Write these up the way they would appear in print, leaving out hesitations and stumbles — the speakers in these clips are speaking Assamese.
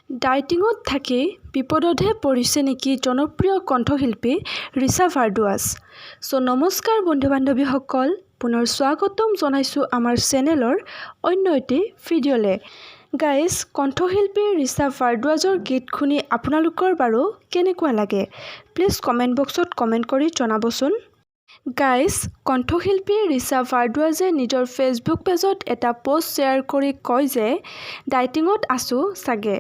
ডায়েটিঙত থাকি বিপদতহে পৰিছে নেকি জনপ্ৰিয় কণ্ঠশিল্পী ৰিচা ভাৰদ্বাজ? চ' নমস্কাৰ বন্ধু বান্ধৱীসকল, পুনৰ স্বাগতম জনাইছোঁ আমাৰ চেনেলৰ অন্য এটি ভিডিঅ'লৈ। গাইজ, কণ্ঠশিল্পী ৰিচা ভাৰদ্বাজৰ গীত শুনি আপোনালোকৰ বাৰু কেনেকুৱা লাগে? প্লিজ কমেণ্ট বক্সত কমেণ্ট কৰি জনাবচোন। গাইজ, কণ্ঠশিল্পী ৰিচা ভাৰদ্বাজে নিজৰ ফেচবুক পেজত এটা পষ্ট শ্বেয়াৰ কৰি কয় যে ডায়েটিঙত আছোঁ চাগে।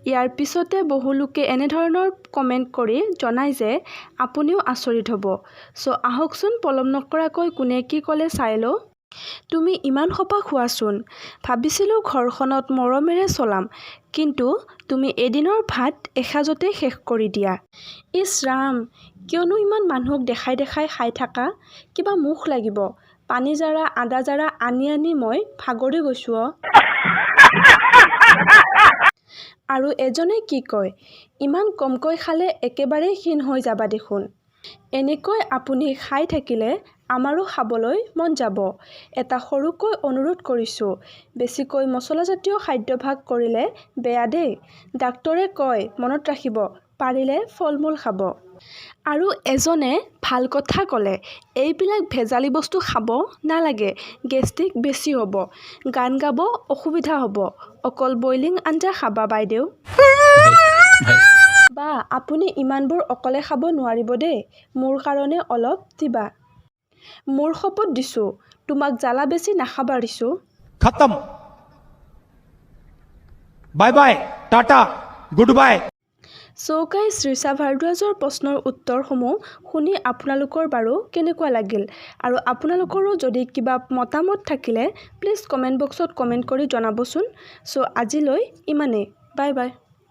ইয়াৰ পিছতে বহু লোকে এনেধৰণৰ কমেণ্ট কৰি জনায় যে আপুনিও আচৰিত হ'ব। চ' আহকচোন, পলম নকৰাকৈ কোনে কি ক'লে চাই লওঁ। তুমি ইমান সোপা খোৱাচোন। ভাবিছিলোঁ ঘৰখনত মৰমেৰে চলাম, কিন্তু তুমি এদিনৰ ভাত এসাঁজতে শেষ কৰি দিয়া। ইছ ৰাম, কিয়নো ইমান মানুহক দেখাই দেখাই খাই থাকা? কিবা মুখ লাগিব। পানী জাৰা, আদা জাৰা আনি আনি মই ভাগৰি গৈছোঁ অ'। আৰু এজনে কি কয়, ইমান কমকৈ খালে একেবাৰেই ক্ষীণ হৈ যাবা দেখোন। এনেকৈ আপুনি খাই থাকিলে আমাৰো খাবলৈ মন যাব। এটা সৰুকৈ অনুৰোধ কৰিছোঁ, বেছিকৈ মছলাজাতীয় খাদ্যাভ্যাস কৰিলে বেয়া দেই। ডাক্তৰে কয়, মনত ৰাখিব, পাৰিলে ফল-মূল খাব। আৰু এজনে ভাল কথা ক'লে, এইবিলাক ভেজালি বস্তু খাব নালাগে, গেষ্ট্ৰিক বেছি হ'ব, গান গাব অসুবিধা হ'ব, অকল বইলিং আঞ্জা খাবা বাইদেউ। বা আপুনি ইমানবোৰ অকলে খাব নোৱাৰিব দেই, মোৰ কাৰণে অলপ দিবা। মোৰ শপত দিছোঁ, তোমাক জ্বালা বেছি নাখাবা ৰিচু। खत्म, bye bye, tata, good bye. So guys, Richa ভাৰদ্বাজৰ প্ৰশ্নৰ উত্তৰসমূহ শুনি আপোনালোকৰ বাৰু কেনেকুৱা লাগিল? আৰু আপোনালোকৰো যদি কিবা মতামত থাকিলে প্লিজ কমেণ্ট বক্সত কমেণ্ট কৰি জনাবচোন। চ' আজিলৈ ইমানেই, বাই বাই।